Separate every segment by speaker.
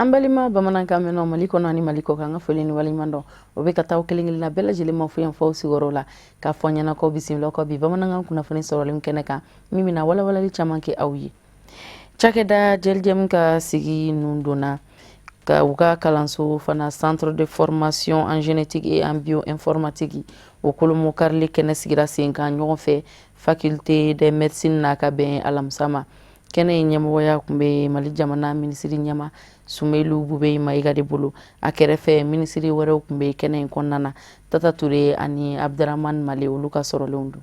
Speaker 1: An balima bamanankan mɛnnaw Mali kɔnɔ ani Mali kɔ kan, an ka foli ni waleɲuman dɔn o bɛ ka taa kelen kelenna bɛɛ lajɛlen ma fo yan fɔ sigiyɔrɔ la, k'a fɔ ɲɛna ko bisimila kɔ bi bamanankan kunnafoni sɔrɔlen kɛnɛ kan, min bɛna walawalali caman kɛ aw ye. Cakɛda Deljɛm ka sigi nun donna ka u ka kalanso fana, Centre de formation en génétique et en bioinformatique, o kolomokarili kɛnɛ sigira sen kan ɲɔgɔn fɛ Faculté de médecine n'a ka bɛn alamisa ma. Kɛnɛ in ɲɛmɔgɔya tun bɛ Mali jamana minisiri ɲɛma Sumeyilu Bubɛyi Mayiga de bolo. A kɛrɛfɛ, minisiri wɛrɛw tun bɛ kɛnɛ in kɔnɔna na, Tata Ture ani Abdramane Male, olu ka sɔrɔlenw don.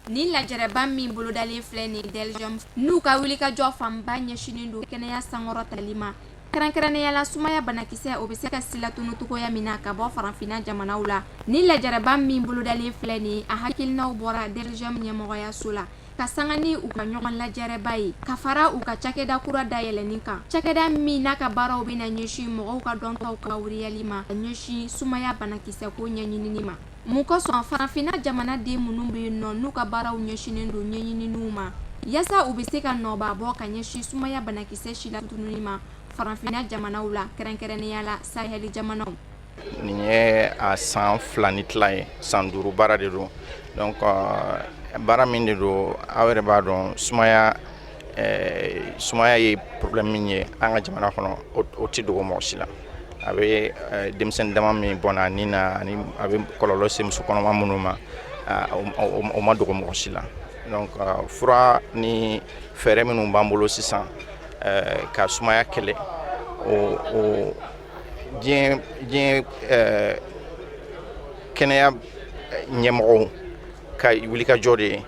Speaker 2: Ni lajɛrɛba min bolodalen filɛ nin Deljɛm n'u ka wulikajɔ fanba ɲɛsinnen don kɛnɛya sankɔrɔtali ma, kɛrɛnkɛrɛnnenya la sumaya banakisɛ, o bɛ se ka silatunu cogoya min na ka bɔ farafinna jamanaw la. Ni lajɛrɛba min bolodalen filɛ nin, a hakilinaw bɔra Deljɛm ɲɛmɔgɔyaso la ka sanga ni u ka ɲɔgɔn lajɛrɛba ye, ka fara u ka cakɛda kura dayɛlɛnni kan, cakɛda min n'a ka baaraw bɛna ɲɛsin mɔgɔw ka dɔntaw ka wuriyali ma ka ɲɛsin sumaya banakisɛ ko ɲɛɲinini ma. Mun kosɔn farafinna jamanaden minnu bɛ yen nɔ, n'u ka baaraw ɲɛsinnen don ɲɛɲininiw ma yaasa u bɛ se ka nɔba bɔ ka ɲɛsin sumaya banakisɛ silatununi ma farafinna jamanaw la, kɛrɛnkɛrɛnnenya la Sahɛli jamanaw?
Speaker 3: Nin ye a san 2 ni tila ye, san 5 baara de don. Donc baara min de don, aw yɛrɛ b'a dɔn, sumaya ye problème min ye an ka jamana kɔnɔ, o tɛ dogo mɔgɔ si la. A bɛ denmisɛnnin dama min bɔnna a ni na, ani a bɛ kɔlɔlɔ se muso kɔnɔma minnu ma, o ma dogo mɔgɔ si la. Donc fura ni fɛɛrɛ minnu b'an bolo sisan ka sumaya kɛlɛ, o diɲɛ kɛnɛya ɲɛmɔgɔw ka wulikajɔ de ye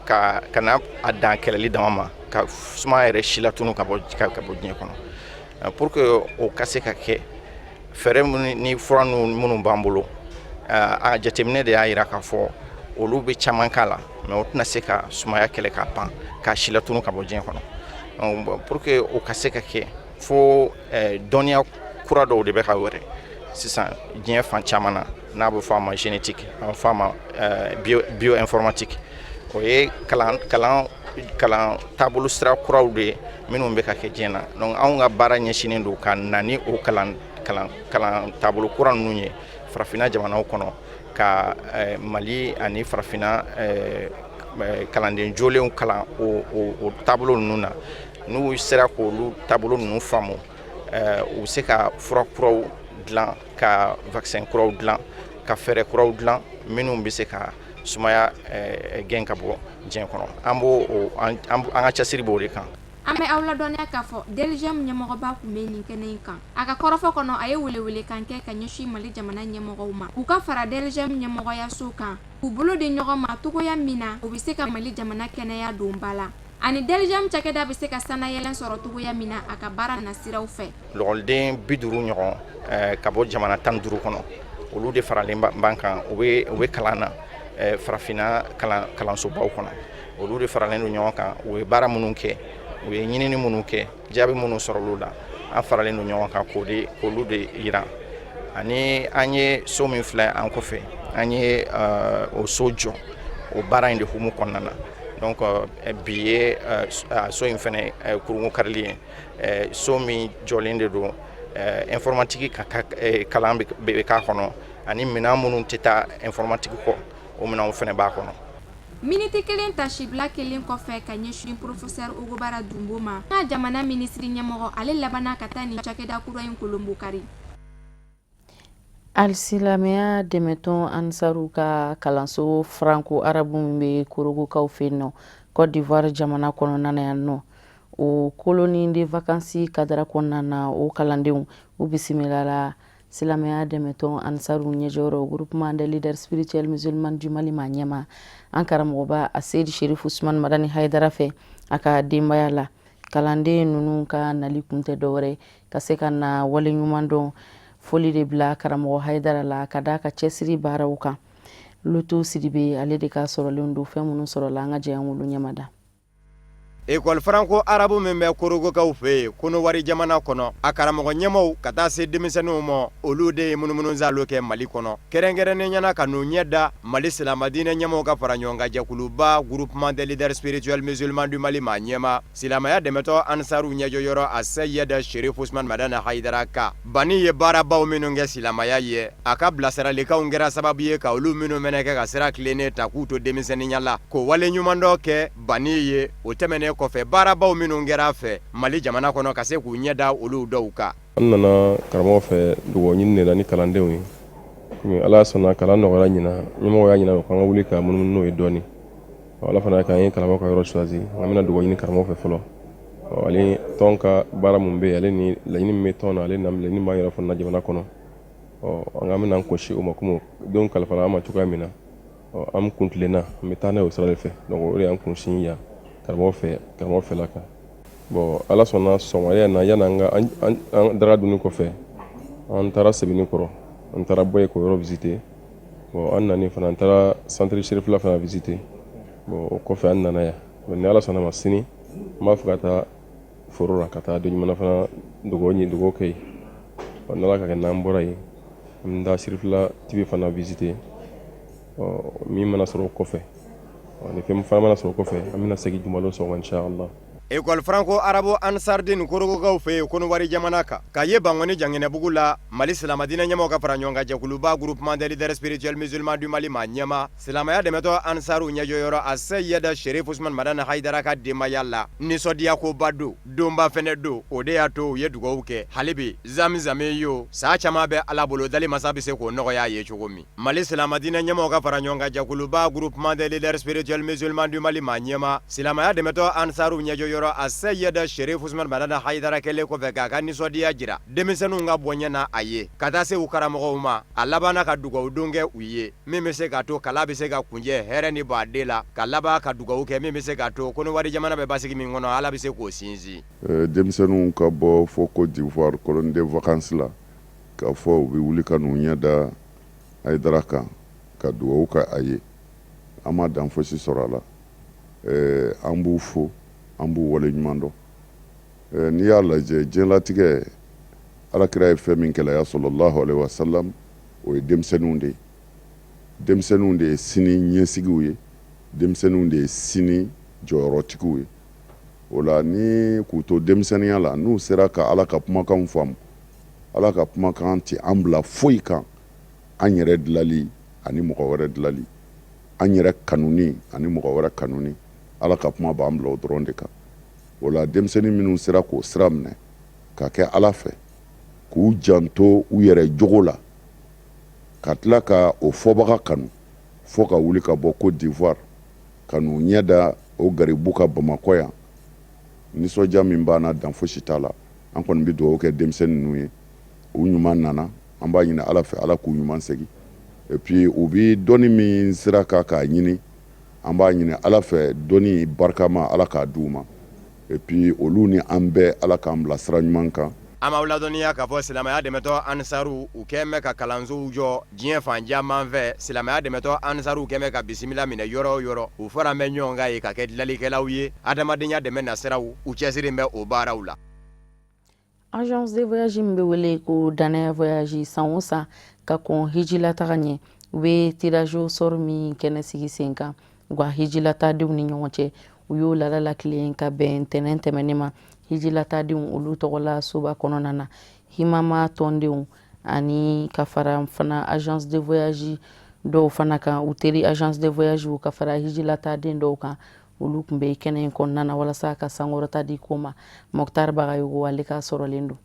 Speaker 3: ka kana a dan kɛlɛli dama ma, ka sumaya yɛrɛ silatunu ka bɔ diɲɛ kɔnɔ. Pour que o ka se ka kɛ, fɛɛrɛ minnu ni fura minnu b'an bolo, a jateminɛ de y'a jira k'a fɔ olu bɛ caman k'a la, mais o tɛna se ka sumaya kɛlɛ ka ban k'a silatunu ka bɔ diɲɛ kɔnɔ. Pour que o ka se ka kɛ, fo dɔnniya kura dɔw de bɛ ka wɛrɛ sisan diɲɛ fan caman na, n'a bɛ fɔ a ma génétique, a bɛ fɔ a ma bioinformatique. O ye kalan taabolo sira kuraw de ye minnu bɛ ka kɛ diɲɛ na. Donc anw ka baara ɲɛsinnen don ka na ni o kalan taabolo kura ninnu ye farafinna jamanaw kɔnɔ, ka Mali ani farafinna kalanden jolenw kalan o taabolo ninnu na. N'u sera k'olu taabolo ninnu faamu, u bɛ se ka fura kuraw dilan, ka vaccin kuraw dilan, ka fɛɛrɛ kuraw dilan minnu bɛ se ka sumaya gɛn ka bɔ diɲɛ kɔnɔ. An b'o an ka cɛsiri b'o de kan.
Speaker 2: An bɛ aw ladɔnniya k'a fɔ Deljɛm ɲɛmɔgɔba tun bɛ nin kɛnɛ in kan. A ka kɔrɔfɔ kɔnɔ, a ye welewelekan kɛ ka ɲɛsin Mali jamana ɲɛmɔgɔw ma, k'u ka fara Deljɛm ɲɛmɔgɔyaso kan, k'u bolo di ɲɔgɔn ma cogoya min na u bɛ se ka Mali jamana kɛnɛya don ba la, ani Deljɛm cakɛda bɛ se ka sannayɛlɛn sɔrɔ cogoya min na a ka baara nasiraw fɛ.
Speaker 3: Lɔgɔliden 50 ɲɔgɔn ka bɔ jamana 15 kɔnɔ, olu de faralen b'an kan. U bɛ kalan na farafinna kalansobaw kɔnɔ. Olu de faralen don ɲɔgɔn kan. U ye baara minnu kɛ, u ye ɲinini minnu kɛ, jaabi minnu sɔrɔ olu la, an faralen don ɲɔgɔn kan k'olu de yira. Ani an ye so min filɛ an kɔfɛ, an ye o so jɔ o baara in de hukumu kɔnɔna na. Donc bi ye so in fɛnɛ kurungun karili ye. So min jɔlen de don, informatique ka kalan bɛ k'a kɔnɔ, ani minɛn minnu tɛ taa informatique kɔ, o minɛnw fɛnɛ b'a kɔnɔ.
Speaker 2: Miniti kelen tasibila kelen kɔfɛ ka ɲɛsin professeur Ogobara Dunbo ma, an ka jamana minisiri ɲɛmɔgɔ, ale labanna ka taa nin cakɛda kura in kolonbokari.
Speaker 1: Alisilamɛya dɛmɛtɔn Ansaru ka kalanso franco arabe min bɛ Korogokaw fɛ yen nɔ, Côte d'Ivoire jamana kɔnɔna na yan nɔ, o colonie de vacances cadre kɔnɔna na, o kalandenw u bisimilala silamɛya dɛmɛtɔn Ansaru ɲɛjɔyɔrɔ, Groupement des leaders spirituels musulmans du Mali ma ɲɛma, an karamɔgɔba Aseyidi Sherifu Usman Madani Hayidara fɛ, a ka denbaya la. Kalanden ninnu ka nali kun tɛ dɔwɛrɛ ka se ka na waleɲuman dɔn foli de bila karamɔgɔ Hayidara la ka d'a ka cɛsiri baaraw kan. Lutu Sidibe, ale de ka sɔrɔlen don. Fɛn minnu sɔrɔla, an ka jɛ an k'olu ɲɛmada.
Speaker 4: École franco arabe min bɛ Korogokaw fɛ yen Konowari jamana kɔnɔ, a karamɔgɔ ɲɛmaw ka taa se denmisɛnninw ma, olu de ye munumunusaalo kɛ Mali kɔnɔ, kɛrɛnkɛrɛnnenya la ka n'u ɲɛ da Mali silamɛdiinɛ ɲɛmaw ka fara ɲɔgɔn kan jɛkuluba Groupement des leaders spirituels musulmans du Mali maa ɲɛma, silamɛya dɛmɛtɔn Ansaru ɲɛjɔyɔrɔ Aseyida Serif Usumani Madani Hayidara ka Bani ye baarabaw minnu kɛ silamɛya ye, a ka bilasiralikanw kɛra sababu ye ka olu minnu mɛnɛ kɛ ka sira tilennen ta k'u to denmisɛnninya la, k'o waleɲumandɔn kɛ Bani ye. O tɛmɛnen kɔfɛ, baarabaw minnu kɛra a fɛ Mali jamana kɔnɔ, ka se k'u ɲɛ da olu dɔw kan.
Speaker 5: An nana karamɔgɔ fɛ dugawu ɲini de la ni kalandenw ye. Komi Ala sɔnna kalan nɔgɔyara ɲinan, ɲɛmɔgɔ y'a ɲini k'an ka wuli ka munumunu n'o ye dɔɔnin. Ala fana k'an ye karamɔgɔ ka yɔrɔ choisi, an bɛna dugawu ɲini karamɔgɔ fɛ fɔlɔ. Ale tɔn ka baara min bɛ yen, ale ni laɲini min bɛ tɔn na, ale na laɲini b'an yɛrɛ fana jamana kɔnɔ. Ɔ an bɛna an kɔsi o ma komi denw kalifara an ma cogoya min na. Ɔ an kun tilenna, an bɛ taa n'a ye o sira de fɛ. Donc o de y'an kunsin yan karamɔgɔ fɛ, karamɔgɔ fɛla kan. Bon, Ala sɔnna sɔgɔmada in na, yanni an ka an daga dunni kɔfɛ, an taara Sebenikɔrɔ, an taara bɔ yen k'o yɔrɔ visiter. Bon, an nani fana, an taara centre Cherifila fana visiter. Bon, o kɔfɛ an nana yan. Ni Ala sɔnna ma, sini n b'a fɛ ka taa foro la ka taa don ɲuman fana dugawu ɲini, dugawu kɛ yen. N'Ala ka kɛ n'an bɔra yen, an bɛ taa Cherifila TV fana visiter. Ɔ min mana sɔrɔ o kɔfɛ, ni fɛn fana mana sɔrɔ o kɔfɛ, an bɛna segin jumadon sɔgɔma inshallah.
Speaker 4: École franco arabe Ansardine Korogokaw fɛ yen Konowari jamana kan, ka ye Bankɔni Janginɛbugu la, Mali silamɛdiinɛ ɲɛmaw ka fara ɲɔgɔn kan jɛkuluba Groupement des leaders spirituels musulmans du Mali maa ɲɛma, silamɛya dɛmɛtɔn Ansaru ɲɛjɔyɔrɔ Aseyida Serif Usumani Madani Hayidara ka denbaya la, nisɔndiyakoba don, donba fɛnɛ don. O de y'a to u ye dugawu kɛ hali bi zamizami yo saa caman bɛ Ala bolo, dali masa bɛ se k'o nɔgɔya a ye cogo min. Mali silamɛdiinɛ ɲɛmaw ka fara ɲɔgɔn kan jɛkuluba Groupement des leaders spirituels musulmans du Mali maa ɲɛma, silamɛya dɛmɛtɔn Ansaru ɲɛjɔyɔrɔ Aseyida Serif Usumani Madani Hayidara kɛlen kɔfɛ k'a ka nisɔndiya jira denmisɛnninw ka bonya na a ye, ka taa se u karamɔgɔw ma, a labanna ka dugawu don kɛ u ye min bɛ se k'a to kalan bɛ se ka kuncɛ hɛrɛ ni baden la, ka laban ka dugawu kɛ min bɛ se k'a to Konowari jamana bɛ basigi min kɔnɔ, Ala bɛ se k'o sinsin.
Speaker 6: Denmisɛnninw ka bɔ fo Côte d'Ivoire colonie de vacances la, k'a fɔ u bɛ wuli ka n'u ɲɛ da Hayidara kan ka dugawu kɛ a ye, an ma dan fosi sɔrɔ a la. An b'u fo, an b'u waleɲuman dɔn. N'i y'a lajɛ diɲɛlatigɛ, Alakira ye fɛn min kɛlɛya sallallahu alaihi wasallam, o ye denmisɛnninw de ye. Denmisɛnninw de ye sini ɲɛsigiw ye, denmisɛnninw de ye sini jɔyɔrɔtigiw ye. O la ni k'u to denmisɛnninya la, n'u sera ka Ala ka kumakanw faamu, Ala ka kumakan tɛ an bila foyi kan an yɛrɛ dilali ani mɔgɔ wɛrɛ dilali, an yɛrɛ kanuni ani mɔgɔ wɛrɛ kanuni. Ala ka kuma b'an bila o dɔrɔn de kan. O la denmisɛnnin minnu sera k'o sira minɛ ka kɛ Ala fɛ, k'u janto u yɛrɛ jogo la, ka tila ka o fɔbaga kanu fo ka wuli ka bɔ Côte d'Ivoire ka n'u ɲɛ da o garibu kan Bamakɔ yan, nisɔndiya min b'an na, dan fosi t'a la. An kɔni bɛ dugawu kɛ denmisɛnnin ninnu ye, u ɲuman nana, an b'a ɲini Ala fɛ, Ala k'u ɲuman segin. Et puis u bɛ dɔnni min sira kan k'a ɲini, an b'a ɲini Ala fɛ, dɔnni barikama, Ala k'a di u ma. Et puis olu ni an bɛɛ, Ala k'an bila sira ɲuman kan.
Speaker 4: An b'aw ladɔnniya k'a fɔ silamɛya dɛmɛtɔ Ansaru, u kɛn bɛ ka kalansow jɔ diɲɛ fan caman fɛ. Silamɛya dɛmɛtɔ Ansaru kɛn bɛ ka bisimila minɛ yɔrɔ o yɔrɔ, u fara bɛ ɲɔgɔn kan yen ka kɛ dilanlikɛlaw ye. Adamadenya dɛmɛ nasiraw, u cɛsiri bɛ o baaraw la.
Speaker 1: Agence de voyage min bɛ wele ko Danaya Voyage, san o san ka kɔn hijilataga ɲɛ, u bɛ tirage au sort min kɛnɛ sigi sen kan u ka hijilatadenw ni ɲɔgɔn cɛ, u y'o laada latilen ka bɛn ntɛnɛn tɛmɛnen ma hijilatadenw olu tɔgɔla soba kɔnɔna na. Himama tɔndenw ani ka fara fana agence de voyage dɔw fana kan, u teri agence de voyage ka fara hijilataden dɔw kan, olu tun bɛ kɛnɛ in kɔnɔna na walasa ka sankɔrɔta di ko ma. Mɔkutari Bagayogo, ale ka sɔrɔlen don.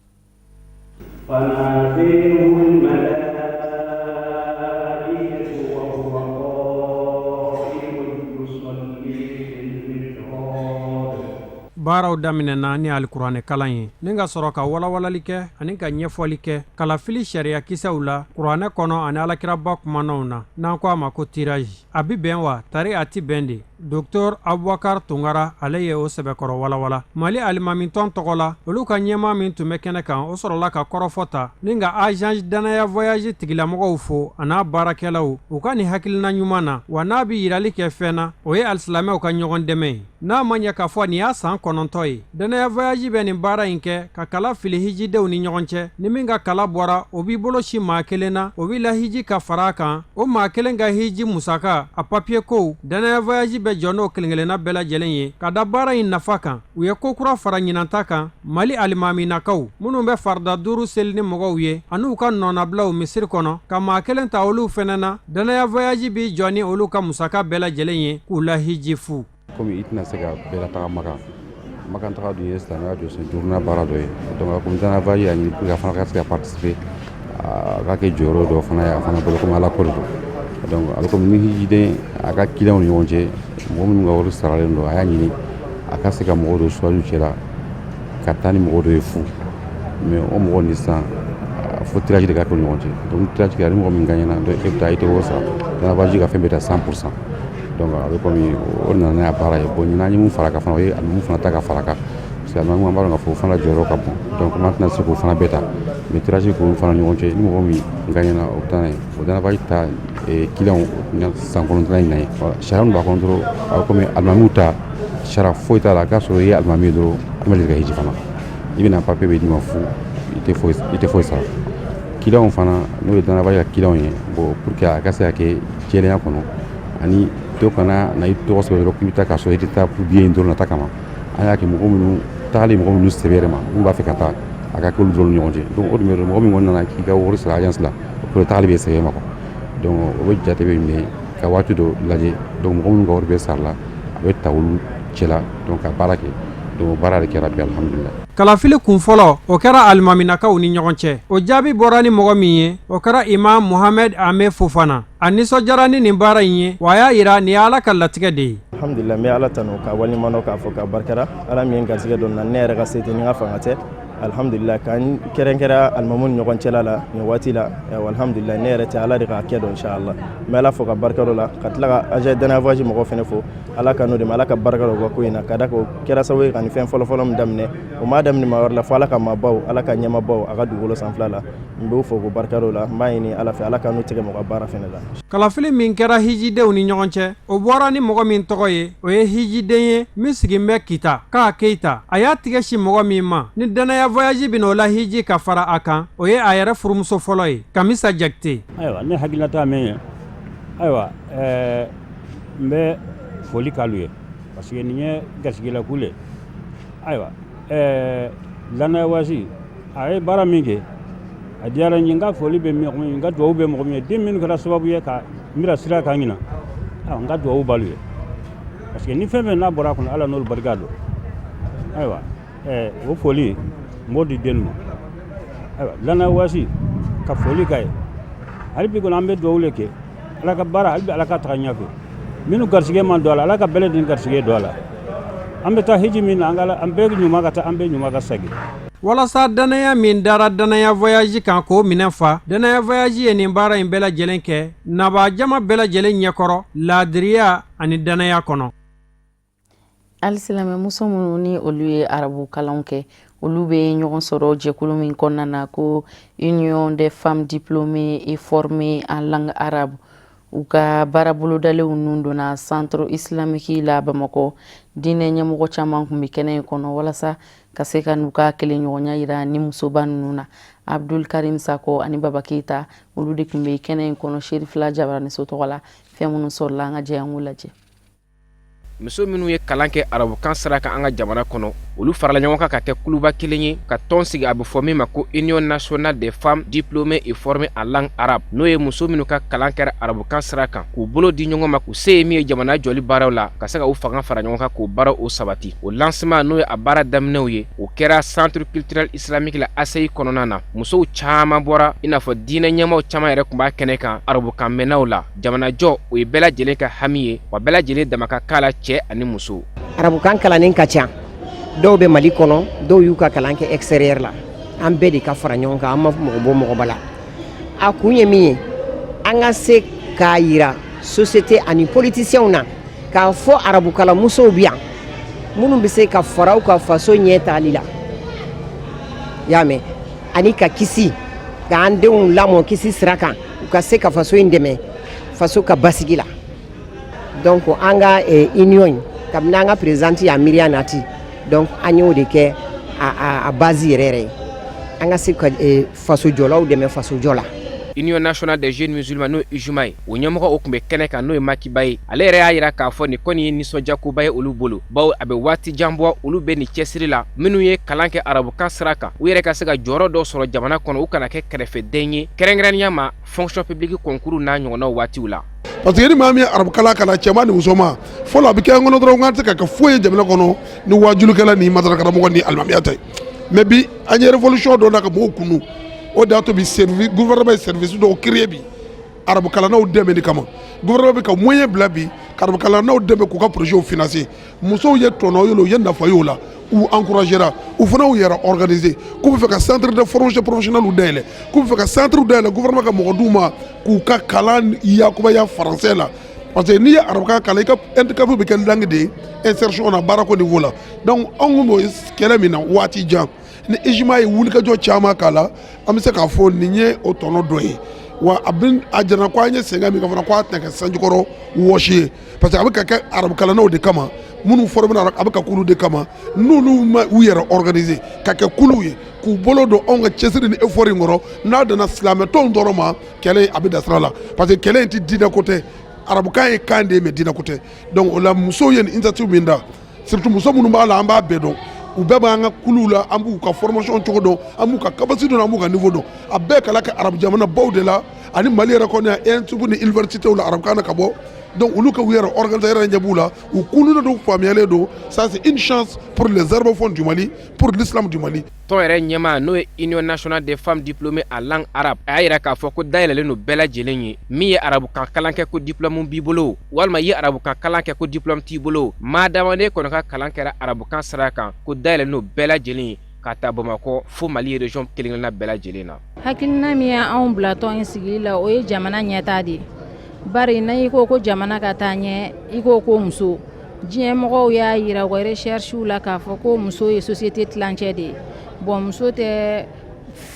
Speaker 7: Baaraw daminɛna ni alikuranɛ kalan ye, ni ka sɔrɔ ka walawalali kɛ ani ka ɲɛfɔli kɛ kalafili sariyakisɛw la kuranɛ kɔnɔ ani alakiraba kumanaw na, n'an ko a ma ko tirage. A bɛ bɛn wa tari a tɛ bɛn de? Docteur Abubakar Tunkara, ale ye o sɛbɛkɔrɔ walawala. Mali alimamitɔn tɔgɔ la, olu ka ɲɛmaa min tun bɛ kɛnɛ kan, o sɔrɔla ka kɔrɔfɔ ta ni ka agence Danaya Voyage tigilamɔgɔw fo a n'a baarakɛlaw u ka nin hakilina ɲuman na. Wa n'a bɛ yirali kɛ fɛn na, o ye alisilamɛw ka ɲɔgɔn dɛmɛ ye. N'a ma ɲɛ k'a fɔ nin y'a san 9 ye Danaya Voyage bɛ nin baara in kɛ, ka kala fili hijidenw ni ɲɔgɔn cɛ, ni min ka kala bɔra, o b'i bolo si maa kelen na, o b'i la hiji ka fara a kan. O maa kelen ka hiji musaka, a papiye kow, Danaya Voyage bɛ jɔ n'o kelen-kelenna bɛɛ lajɛlen ye. Ka da baara in nafa kan, u ye ko kura fara ɲinanta kan. Mali alimaminakaw minnu bɛ farida 5 seli ni mɔgɔw ye, an'u ka nɔnabilaw misiri kɔnɔ, ka maa kelen ta olu fɛnɛ na, Danaya Voyage b'i jɔ ni olu ka musaka bɛɛ lajɛlen ye k'u la hiji fu.
Speaker 8: Komi i tɛna se ka bɛɛ lataga Makan, Makan taga dun ye silamɛya jɔsen duurunan baara dɔ ye. Donc komi Danaya Voyage y'a ɲini pour que a fana ka se ka participer, a ka kɛ jɔyɔrɔ dɔ fana ye a fana bolo, komi Ala ko de don. Donc a bɛ komi ni hijiden a ka clients ni ɲɔgɔn cɛ, mɔgɔ minnu ka wari saralen don, a y'a ɲini a ka se ka mɔgɔ dɔ choisi cɛ la ka taa ni mɔgɔ dɔ ye fu. Mais o mɔgɔ ni sisan, fo tirage de ka kɛ ɲɔgɔn cɛ. Donc ni tirage kɛra, ni mɔgɔ min gagnera, donc e bɛ taa, i tɛ wari sara. Danaya Voyage ka fɛn bɛɛ ta 100%. Donc a bɛ komi o nana n'a baara ye. Bon, ɲinan an ye mun fara a kan fana, o ye mun fana ta ka fara a kan, parce que alimami, an b'a dɔn k'a fɔ o fana jɔyɔrɔ ka bon. Donc an tɛna se k'o fana bɛɛ ta, mais tirage k'olu fana ɲɔgɔn cɛ, ni mɔgɔ min gagnera, o bɛ taa n'a ye. O Danaya Voyage ta clients san 9nan in na ye. Sariya min b'a kɔnɔ dɔrɔn, a bɛ komi alimamiw ta, sariya foyi t'a la. A k'a sɔrɔ i ye alimami ye dɔrɔn, i ma deli ka hiji fana, i bɛna, papier bɛ d'i ma fu, i tɛ foyi sara. Clients fana, n'o ye Danaya Voyage ka clients ye, bon, pour que a ka se ka kɛ jɛlenya kɔnɔ, ani dɔ kana na i tɔgɔ sɛbɛn dɔrɔn k'i bɛ taa k'a sɔrɔ i tɛ taa pour billet in dɔrɔn nata kama, an y'a kɛ mɔgɔ minnu tagali, mɔgɔ minnu sɛbɛ yɛrɛ ma, minnu b'a fɛ ka taa, a ka kɛ olu dɔrɔn ni ɲɔgɔn cɛ. Donc o dun bɛ mɔgɔ min kɔni nana k'i ka wari sara agence la, o tagali bɛ sɛbɛn ma quoi. Donc o bɛ jate bɛ minɛ ka waati dɔ lajɛ. Donc mɔgɔ minnu ka wari bɛ sara la, a bɛ ta olu cɛla, donc ka baara kɛ. Donc o baara de kɛra bi, alhamdulilah.
Speaker 7: Kalafili kun fɔlɔ, o kɛra alimaminakaw ni ɲɔgɔn cɛ. O jaabi bɔra ni mɔgɔ min ye, o kɛra Imam Mohamed Ame Fofana. A nisɔndiyara ni nin baara in ye, wa a y'a yira nin ye Ala ka latigɛ de ye.
Speaker 9: Alhamdulillah, n bɛ Ala tanu ka waleɲuman dɔn, k'a fɔ ka barikada Ala min ye garisɛgɛ don na. Ne yɛrɛ ka se tɛ, ni n ka fanga tɛ. Alhamdulillah, k'an kɛrɛnkɛrɛn alimamu ni ɲɔgɔn cɛla la nin waati la, alhamdulillah, ne yɛrɛ tɛ, Ala de k'a kɛ dɔn, inshallah. N bɛ Ala fo ka barika dɔ la, ka tila ka agent Danaya Voyage mɔgɔw fɛnɛ fo. Ala ka n'o de ma, Ala ka barika dɔ ka ko in na, ka da o kɛra sababu ye ka nin fɛn fɔlɔfɔlɔ min daminɛ. O m'a daminɛ maa wɛrɛ la fo Ala ka maabaw, Ala ka ɲɛmabaw a ka dugukolo sanfɛla la. N b'o fo k'o barika dɔ la. N b'a ɲini Ala fɛ, Ala ka n'u tigɛ mɔgɔ baara fɛnɛ la.
Speaker 7: Kalafili min kɛra hijidenw ni ɲɔgɔn cɛ, o bɔra ni mɔgɔ min tɔgɔ ye, o ye hijiden ye min sigin bɛ Kita k'a Keyita. A y'a tigɛ si mɔgɔ min ma ni Danaya Voyage bɛ o la hiji ka fara a kan, o ye a yɛrɛ furumuso fɔlɔ ye, Kamisa Jakite.
Speaker 10: Ayiwa, ne hakilinata min ye, ayiwa, n bɛ foli k'alu ye, parce que nin ye garijɛgɛlako le. Ayiwa, Danaya Voyage a ye baara min kɛ, a diyara n ye. N ka foli bɛ mɔgɔ min, n ka dugawu bɛ mɔgɔ min ye, den minnu kɛra sababu ye ka n bila sira kan ɲina, n ka dugawu b'alu ye, parce que ni fɛn fɛn n'a bɔra a kɔnɔ, Ala n'olu barika don. Ayiwa, o foli n b'o di den ma. Ayiwa, Danaya Voyage ka foli k'a ye. Hali bi kɔni, an bɛ dugawu le kɛ, Ala ka baara hali bi, Ala ka taga ɲɛfɛ. Minnu garisɛgɛ man don a la, Ala ka bɛɛ lajɛlen garisɛgɛ don a la. An bɛ taa hiji min na, an ka an bɛɛ ɲuman ka taa, an bɛɛ ɲuman ka segin.
Speaker 7: Walasa danaya min dara Danaya Voyage kan k'o minɛ fa, Danaya Voyage ye nin baara in bɛɛ lajɛlen kɛ nabaa jama bɛɛ lajɛlen ɲɛkɔrɔ, laadiriya ani danaya kɔnɔ.
Speaker 1: Alisilamɛmuso minnu ni olu ye arabu kalanw kɛ, olu bɛ ɲɔgɔn sɔrɔ jɛkulu min kɔnɔna na ko Union des femmes diplômées et formées en langue arabe, u ka baara bolodalenw nun donna Centre islamique la Bamakɔ. Diinɛ ɲɛmɔgɔ caman tun bɛ kɛnɛ in kɔnɔ walasa ka se ka n'u ka kelenɲɔgɔnya yira ni musoba ninnu na. Abdul Karim Sako ani Baba Keyita, olu de tun bɛ kɛnɛ in kɔnɔ Serifila Jabaraniso tɔgɔ la. Fɛn minnu sɔrɔla, an ka jɛ an k'u lajɛ.
Speaker 11: Muso minnu ye kalan kɛ arabukan sira kan an ka jamana kɔnɔ, olu farala ɲɔgɔn kan ka kɛ kuluba kelen ye, ka tɔn sigi, a bɛ fɔ min ma ko Union nationale des femmes diplômées et formées en langue arabe, n'o ye muso minnu ka kalan kɛra arabukan sira kan, k'u bolo di ɲɔgɔn ma, k'u se ye min ye jamana jɔli baaraw la, ka se ka u fanga fara ɲɔgɔn kan k'o baaraw o sabati. O lancement, n'o ye a baara daminɛw ye, o kɛra Centre culturel islamique la ACI kɔnɔna na. Musow caman bɔra, i n'a fɔ diinɛ ɲɛmaaw caman yɛrɛ tun b'a kɛnɛ kan. Arabukan mɛnnaw la, jamanajɔ, o ye bɛɛ lajɛlen ka hami ye, wa bɛɛ lajɛlen dama ka k'a la, cɛ ani muso.
Speaker 12: Arabukan kalannen ka ca, dɔw bɛ Mali kɔnɔ, dɔw y'u ka kalan kɛ extérieur la. An bɛɛ de ka fara ɲɔgɔn kan, an ma mɔgɔ bɔ mɔgɔ ba la. A kun ye min ye, an ka se k'a yira société ani politiciens na. K'a fɔ arabukalamusow bɛ yan minnu bɛ se ka fara u ka faso ɲɛ taali la, y'a mɛn, ani ka kisi, k'an denw lamɔ kisi sira kan, u ka se ka faso in dɛmɛ faso ka basigi la. Donc an ka union in, kabini an ka présidente y'a miiriya nati, donc an y'o de kɛ a base yɛrɛ yɛrɛ ye, an ka se ka fasojɔlaw dɛmɛ fasojɔ la.
Speaker 11: Union nationale des jeunes musulmans, n'o ye UJMA ye, o ɲɛmɔgɔ o tun bɛ kɛnɛ kan, n'o ye Makiba ye. Ale yɛrɛ y'a jira k'a fɔ nin kɔni ye nisɔndiyakoba ye olu bolo, bawo a bɛ waati jan bɔ olu bɛ nin cɛsiri la. Minnu ye kalan kɛ arabukan sira kan, u yɛrɛ ka se ka jɔyɔrɔ dɔ sɔrɔ jamana kɔnɔ, u kana kɛ kɛrɛfɛden ye, kɛrɛnkɛrɛnnenya ma fonction publique concours n'a ɲɔgɔnnaw waatiw la.
Speaker 13: Parce que ni maa min ye arabukalan kalan, cɛman ni musoman, fɔlɔ a bɛ kɛ an kɔnɔ dɔrɔn k'an tɛ se ka kɛ foyi ye jamana kɔnɔ ni wajulikɛla ni madarakaramɔgɔ ni alimamiya tɛ. Mais bi, an ye révolution dɔ na ka mɔgɔw kunu. O de y'a to bi service, gouvernement ye service dɔw créer bi arabukalannaw dɛmɛ kama. Gouvernement bɛ ka moyen bila bi ka arabukalannaw dɛmɛ k'u ka projet financer. Musow ye tɔnɔ ye, u ye nafa ye o la, u encouragera, u fana y'u yɛrɛ organiser k'u bɛ fɛ ka centre de formation professionnelle dayɛlɛ, k'u bɛ fɛ ka centre dayɛlɛ, gouvernement ka mɔgɔ d'u ma k'u ka kalan yakubaya français la. Parce que n'i ye arabukan kalan, i ka handicap bɛ kɛ langue de ye insertion na, baarako niveau la. Donc anw kun b'o kɛlɛ min na waati jan, ni UJMA ye wulikajɔ caman k'a la, an bɛ se k'a fɔ nin ye o tɔnɔ dɔ ye. Wa a bɛ a jira ko an ye sɛgɛn min kɛ fana, ko a tɛna kɛ sanjikɔrɔ wɔsi ye, parce que a bɛ ka kɛ arabukalannaw de kama. Minnu formé a bɛ ka k'olu de kama. N'olu ma u yɛrɛ organiser ka kɛ kuluw ye k'u bolo don anw ka cɛsiri ni effort in kɔrɔ, n'a danna silamɛtɔnw dɔrɔn ma, kɛlɛ a bɛ dan sira la, parce que kɛlɛ in tɛ diinɛ ko tɛ. Arabukan ye kan de ye, mais diinɛ ko tɛ. Donc o la, musow ye nin initiative min ta, surtout muso minnu b'a la, an b'a bɛɛ dɔn, u bɛɛ b'an ka kuluw la, an b'u ka formation cogo dɔn, an b'u ka capacité dɔn, an b'u ka niveau dɔn. A bɛɛ kalan kɛ arabu jamana baw de la ani Mali yɛrɛ kɔnɔ yan, ENSUP ni université la, arabukan na ka bɔ. Donc olu ka u yɛrɛ organiser yɛrɛ, ɲɛ b'u la, u kununen don, faamuyalen don. Ça, c'est une chance pour les arabophones du Mali, pour l'islam du Mali.
Speaker 11: Tɔn yɛrɛ ɲɛmaa, n'o ye Union nationale des femmes diplômées en langue arabe, a y'a yira k'a fɔ ko dayɛlɛlen don bɛɛ lajɛlen ye. Min ye arabukan kalan kɛ ko diplôme b'i bolo, walima i ye arabukan kalan kɛ ko diplôme t'i bolo, maadama ne kɔni ka kalan kɛra arabukan sira kan, ko dayɛlɛlen don bɛɛ lajɛlen ye ka taa Bamakɔ fo Mali région kelen kelenna bɛɛ lajɛlen na.
Speaker 14: Hakilina min y'anw bila tɔn in sigili la, o ye jamana ɲɛtaa de ye. Bari n'i ko ko jamana ka taa ɲɛ, i ko ko muso. Diɲɛ mɔgɔw y'a yira u ka recherche la k'a fɔ ko muso ye société tilancɛ de ye. Bon, muso tɛ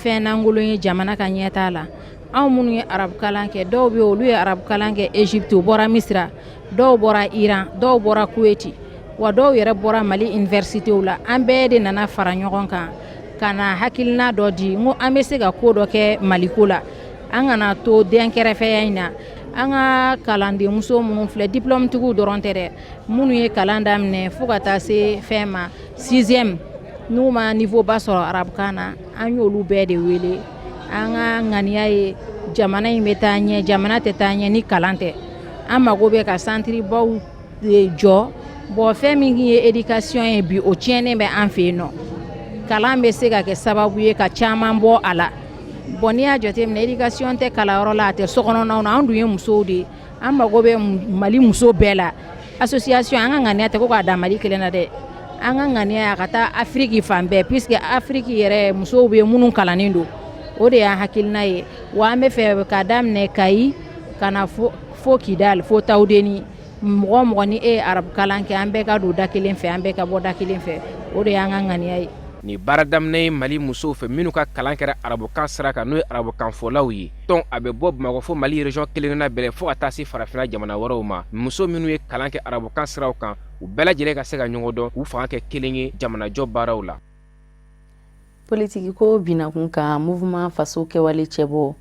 Speaker 14: fɛn lankolon ye jamana ka ɲɛtaa la. Anw minnu ye arabukalan kɛ, dɔw bɛ olu ye arabukalan kɛ Égypte, u bɔra Misira, dɔw bɔra Iran, dɔw bɔra Kuwait, wa dɔw yɛrɛ bɔra Mali universitéw la. An bɛɛ de nana fara ɲɔgɔn kan ka na hakilina dɔ di n ko an bɛ se ka ko dɔ kɛ Maliko la, an kana to den kɛrɛfɛya in na. An ka kalandenmuso minnu filɛ, diplôme tigiw dɔrɔn tɛ dɛ, minnu ye kalan daminɛ fo ka taa se fɛn ma sixième, n'u ma niveau ba sɔrɔ arabukan na, an y'olu bɛɛ de wele. An ka ŋaniya ye jamana in bɛ taa ɲɛ. Jamana tɛ taa ɲɛ ni kalan tɛ. An mago bɛ ka centre baw jɔ. Bon, fɛn min ye éducation ye bi, o tiɲɛnen bɛ an fɛ yen nɔ. Kalan bɛ se ka kɛ sababu ye ka caman bɔ a la. Bon, n'i y'a jateminɛ, éducation tɛ kalanyɔrɔ la, a tɛ sokɔnɔnaw na. An dun ye musow de ye, an mago bɛ Mali muso bɛɛ la. Association, an ka ŋaniya tɛ ko k'a dan Mali kelen na dɛ. An ka ŋaniya a ka taa Afiriki fan bɛɛ, puisque Afiriki yɛrɛ musow bɛ minnu kalannen don. O de y'an hakilina ye. Wa an bɛ fɛ k'a daminɛ Kayi ka na fo Kidali, fo Tawudeni. Mɔgɔ mɔgɔ ni e ye arabu kalan kɛ, an bɛɛ ka don da kelen fɛ, an bɛɛ ka bɔ da kelen fɛ. O de y'an ka ŋaniya ye.
Speaker 11: Nin baara daminɛ ye Mali musow fɛ minnu ka kalan kɛra arabukan sira kan, n'o ye arabukanfɔlaw ye. Tɔn a bɛ bɔ Bamakɔ fo Mali région kelen-kelenna bɛɛ, fo ka taa se farafinna jamana wɛrɛw ma. Muso minnu ye kalan kɛ arabukan siraw kan, u bɛɛ lajɛlen ka se ka ɲɔgɔn dɔn, k'u fanga kɛ kelen ye jamanajɔ baaraw la.
Speaker 1: Politiki ko binakun kan, mouvement Faso Kɛwale cɛbɔ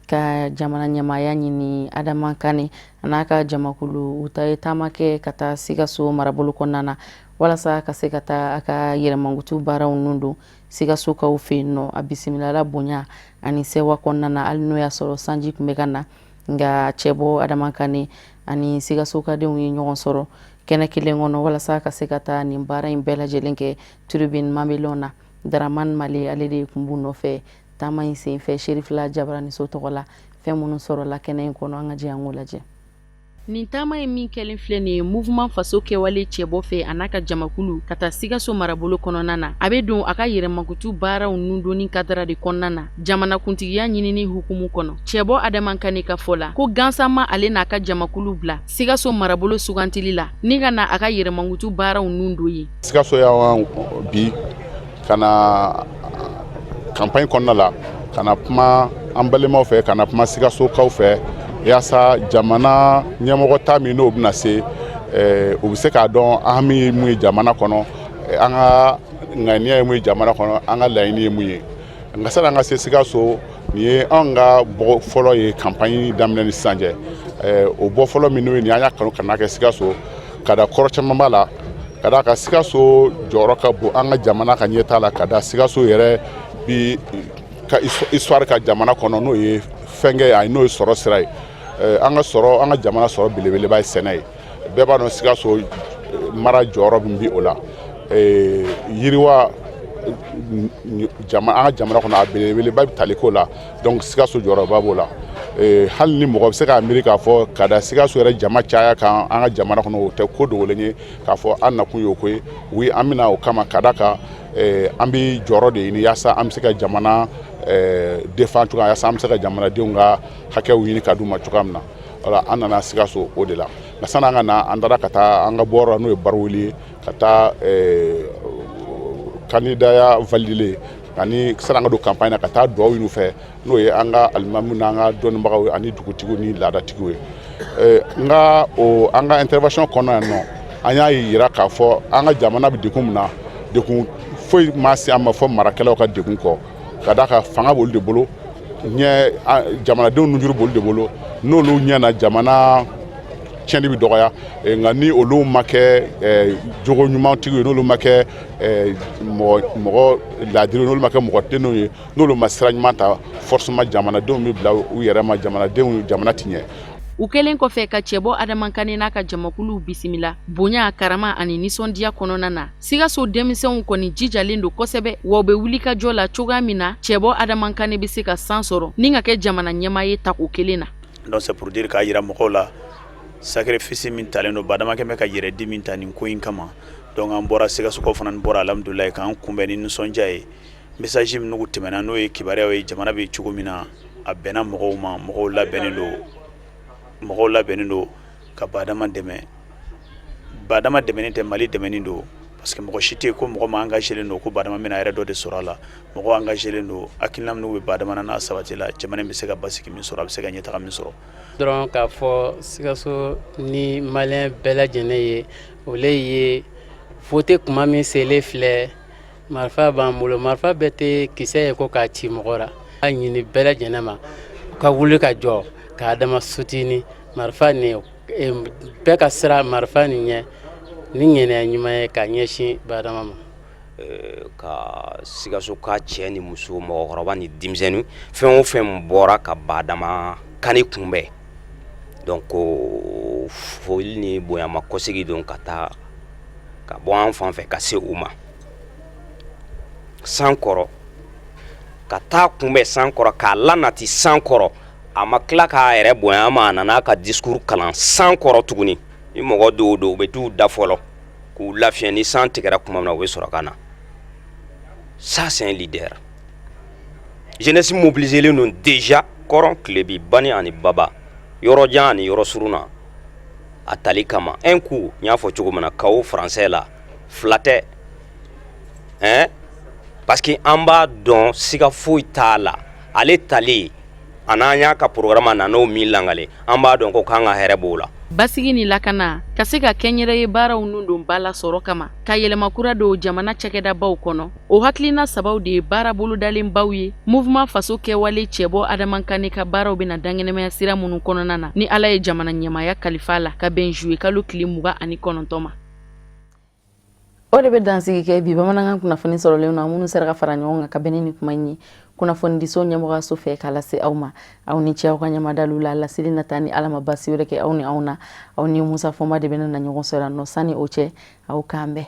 Speaker 1: ka jamana ɲɛmaaya ɲini, Adama Kane a n'a ka jamakulu, u ta ye taama kɛ ka taa Sikaso marabolo kɔnɔna na walasa ka se ka taa a ka yɛrɛmankutu baaraw nun don Sikasokaw fɛ yen nɔ. A bisimilala bonya ani sɛwa kɔnɔna na, hali n'o y'a sɔrɔ sanji tun bɛ ka na. Nka cɛbɔ Adama Kane ani Sikasokadenw ye ɲɔgɔn sɔrɔ kɛnɛ kelen kɔnɔ walasa ka se ka taa nin baara in bɛɛ lajɛlen kɛ tribune Mamelon na. Daraman Male, ale de tun b'u nɔfɛ taama in senfɛ Serifila Jabaraniso tɔgɔ la. Fɛn minnu sɔrɔla kɛnɛ in kɔnɔ, an ka jɛ an k'o lajɛ. Nin taama ye min kɛlen filɛ nin ye mouvement faso kɛwale cɛbɔ fɛ a n'a ka jamakulu ka taa Sikaso marabolo kɔnɔna na, a bɛ don a ka yɛrɛmankutu baaraw nundonni kadara de kɔnɔna na jamanakuntigiya ɲinini hukumu kɔnɔ. Cɛbɔ Adama Kane ka fɔ la, ko gansan ma ale n'a ka jamakulu bila Sikaso marabolo sugantili la ni ka na a ka yɛrɛmankutu baaraw nun don yen.
Speaker 6: Sikaso yan bi ka na campagne kɔnɔna la, ka na kuma an balimaw fɛ, ka na kuma Sikasokaw fɛ, yaasa jamana ɲɛmɔgɔ ta min n'o bɛna se, u bɛ se k'a dɔn an hami ye mun ye jamana kɔnɔ, an ka ŋaniya ye mun ye jamana kɔnɔ, an ka laɲini ye mun ye. Nka sani an ka se Sikaso, nin ye anw ka bɔ fɔlɔ ye campagne daminɛ ni sisan cɛ. O bɔ fɔlɔ min n'o ye nin, an y'a kanu ka n'a kɛ Sikaso ka da kɔrɔ caman b'a la, ka d'a kan Sikaso jɔyɔrɔ ka bon an ka jamana ka ɲɛtaa la, ka da Sikaso yɛrɛ bi ka histoire ka jamana kɔnɔ, n'o ye fɛnkɛ ani n'o ye sɔrɔ sira ye. An ka sɔrɔ, an ka jamana sɔrɔ belebeleba ye sɛnɛ ye. Bɛɛ b'a dɔn Sikaso mara jɔyɔrɔ min bɛ o la. Yiriwa an ka jamana kɔnɔ, a belebeleba bɛ tali ko la. Donc Sikaso jɔyɔrɔba b'o la. Hali ni mɔgɔ bɛ se k'a miiri k'a fɔ ka da Sikaso yɛrɛ jama caya kan an ka jamana kɔnɔ, o tɛ ko dogolen ye k'a fɔ an nakun y'o ko ye. Oui, an bɛna o kama, ka d'a kan an bɛ jɔyɔrɔ de ɲini yaasa an bɛ se ka jamana défend cogoya, yaasa an bɛ se ka jamanadenw ka hakɛw ɲini ka d'u ma cogoya min na. Voilà, an nana Sikaso o de la. Nka sani an ka na, an taara ka taa an ka bɔyɔrɔ, n'o ye Baruwuli ye, ka taa kandidaya valider ani sani an ka don campagne na, ka taa dugawu ɲini u fɛ, n'o ye an ka alimamiw n'an ka dɔnnibagaw ani dugutigiw ni laadatigiw ye. Nka o an ka intervention kɔnɔ yan nɔ, an y'a yira k'a fɔ an ka jamana bɛ degun min na, degun foyi ma se an ma fɔ marakɛlaw ka degun kɔ, ka d'a kan fanga b'olu de bolo, ɲɛ jamanadenw nujuru b'olu de bolo. N'olu ɲɛna, jamana tiɲɛni bɛ dɔgɔya. Nka ni olu ma kɛ jogo ɲumantigiw ye, n'olu ma kɛ mɔgɔ laadiri, n'olu ma kɛ mɔgɔ tilennenw ye, n'olu ma sira ɲuman ta, forcément jamanadenw bɛ bila u yɛrɛ ma, jamanadenw jamana ti ɲɛ.
Speaker 1: U kɛlen kɔfɛ ka cɛbɔ Adama Kane n'a ka jamakuluw bisimila bonya, karama ani nisɔndiya kɔnɔna na, Sikaso denmisɛnw kɔni jijalen don kosɛbɛ, wa u bɛ wulikajɔ la cogoya min na cɛbɔ Adama Kane bɛ se ka san sɔrɔ ni ka kɛ jamana ɲɛmaa ye tako kelen na.
Speaker 15: Donc c'est pour dire k'a jira mɔgɔw la sacrifice min talen don, Badama kɛ bɛ ka yɛrɛ di min ta nin ko in kama. Donc an bɔra, Sikasokaw fana bɔra, alhamdulilayi, k'an kunbɛn ni nisɔndiya ye. Message minnu tɛmɛna, n'o ye kibaruyaw ye jamana bɛ cogo min na, a bɛnna mɔgɔw ma. Mɔgɔw labɛnnen don ka Badama dɛmɛ. Badama dɛmɛni tɛ, Mali dɛmɛni don, parce que mɔgɔ si tɛ yen ko mɔgɔ ma engagé don ko Badama bɛna a yɛrɛ dɔ de sɔrɔ a la. Mɔgɔ engagé don, hakilina minnu bɛ Badama na, n'a sabatila, jamana in bɛ se ka basigi min sɔrɔ, a bɛ se ka ɲɛtaga min sɔrɔ.
Speaker 16: Dɔrɔn k'a fɔ Sikaso ni malien bɛɛ lajɛlen ye, o le ye vote kuma min selen filɛ, marifa b'an bolo. Marifa bɛɛ tɛ kisɛ ye ko k'a ci mɔgɔ la. A ɲini bɛɛ lajɛlen ma ka wuli ka jɔ k'a dama soutenir marifa nin, bɛɛ ka sira marifa nin ɲɛ ni ŋaniya ɲuman ye ka ɲɛsin Badama ma.
Speaker 17: Ka Sikaso ka cɛ ni muso, mɔgɔkɔrɔba ni denmisɛnnin, fɛn o fɛn bɔra ka Badama Kane kunbɛn, donc foli ni bonyama kɔsegi don ka taa ka bɔ an fan fɛ ka se u ma san kɔrɔ, ka taa kunbɛn san kɔrɔ, k'a lanati san kɔrɔ. A ma tila k'a yɛrɛ bonya ma, a nana ka discours kalan san kɔrɔ tuguni. Ni mɔgɔ dɔw don, u bɛ t'u da fɔlɔ k'u lafiya, ni san tigɛra tuma min na, u bɛ sɔrɔ ka na. Ça, c'est un leader. Jeunesse mobiliselen don déjà, kɔrɔn, tilebi, bani ani baba, yɔrɔ jan ani yɔrɔ surun na, a tali kama. Un coup, n y'a fɔ cogo min na, kawo français la fila tɛ hein, parce que an b'a dɔn, siga foyi t'a la. Ale talen a n'an y'a ka programme na, n'o min langale, an b'a dɔn ko k'an ka hɛrɛ b'o la.
Speaker 1: Basigi ni lakana ka se ka kɛnyɛrɛye baaraw nun don ba la sɔrɔ kama, ka yɛlɛma kura don jamana cakɛdabaw kɔnɔ, o hakilina sabaw de ye baara bolodalenbaw ye mouvement faso kɛwale cɛbɔ Adama Kane ka baaraw bɛna dankɛnɛmaya sira minnu kɔnɔna na, ni Ala ye jamana ɲɛmaya kalifa la, ka bɛn juillet kalo tile 29 ma. O de bɛ dansigi kɛ bi bamanankan kunnafoni sɔrɔlen na, minnu sera ka fara ɲɔgɔn kan ka bɛn ni kuma in ye kunnafonidiso ɲɛmɔgɔyaso fɛ k'a lase aw ma. Aw ni ce aw ka ɲɛmadalu la. Laseli nata, ni Ala ma basi wɛrɛ kɛ aw ni anw na, aw ni Musa Fɔnba de bɛna na ɲɔgɔn sɔrɔ nɔ. Sani o cɛ, aw k'an bɛn.